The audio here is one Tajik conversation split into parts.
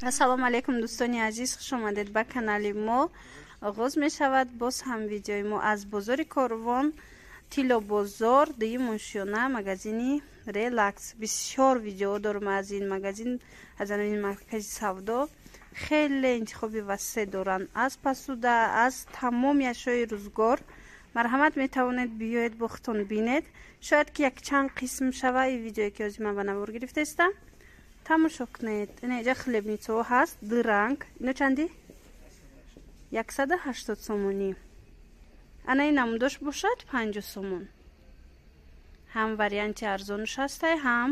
Ассалому алайкум, дӯстони азиз, хуш омадед ба канали мо. Оғоз мешавад боз ҳам видеои мо аз бозори Корвон, Тиллобозор, дуюм ошёна, магазини «Релакс». Бисёр видеоҳо дорам аз ин магазин, аз ин маркази савдо. Хеле интихоби васеъ доранд аз посуда, аз тамоми ашёи рӯзгор. Марҳамат, метавонед биёед, бо худтон бинед. Шояд ки якчанд қисм шава ин видеое, ки ҳозир ман ба навор гирифтаистам. Тамошо кунед. Ина иҷа хлебницаҳо ҳаст, ду ранг. Ино чанди? 180 сомонӣ. Ана ин намудош бошад 50 сомон. Ҳам варианти арзонаш ҳастай, ҳам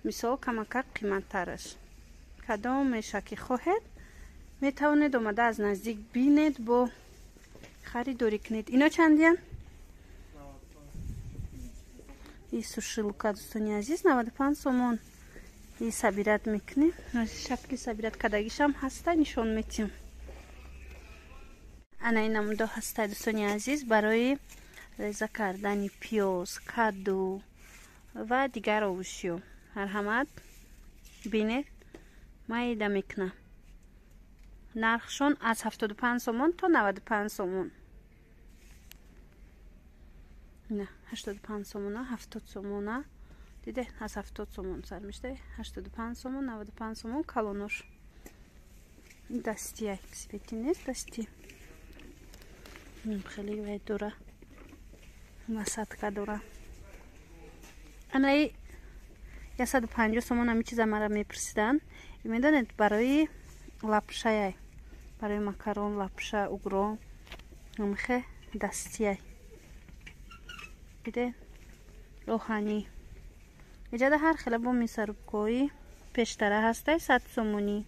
мисол камакак қиматтараш. Кадомеша ки хоҳед, метавонед омада аз наздик бинед, бо харидорӣ кунед. Ино чандиян? И сушилка, дӯстони азиз, 95 сомон. И собирать мекунем, шакли собирать кардагишам ҳаста, нишон метиҳам. Ана ин намудо ҳаста, дӯстони азиз, барои реза кардани пиёз, каду ва дигар овощиё. Марҳамат, бинед, майда мекунам. Нархшон аз 75 сомон то 95 сомон. На 85 сомона, 70 сомона. Диде, аз 70 сомон сар мешта, 85 сомон, 95 сомон калонош. Дастия, свети нест, дасти хеле вай дора, насадка дора. Анаи 150 сомон. Ҳами чиза мара мепурсиданд. Медонед, барои лапшаяй, барои макарон, лапша, угро, амхе дастияй. Диде, оҳанӣ. Иҷада ҳар хела бо мясорубкаҳои пештара ҳастай, 100 сомонӣ.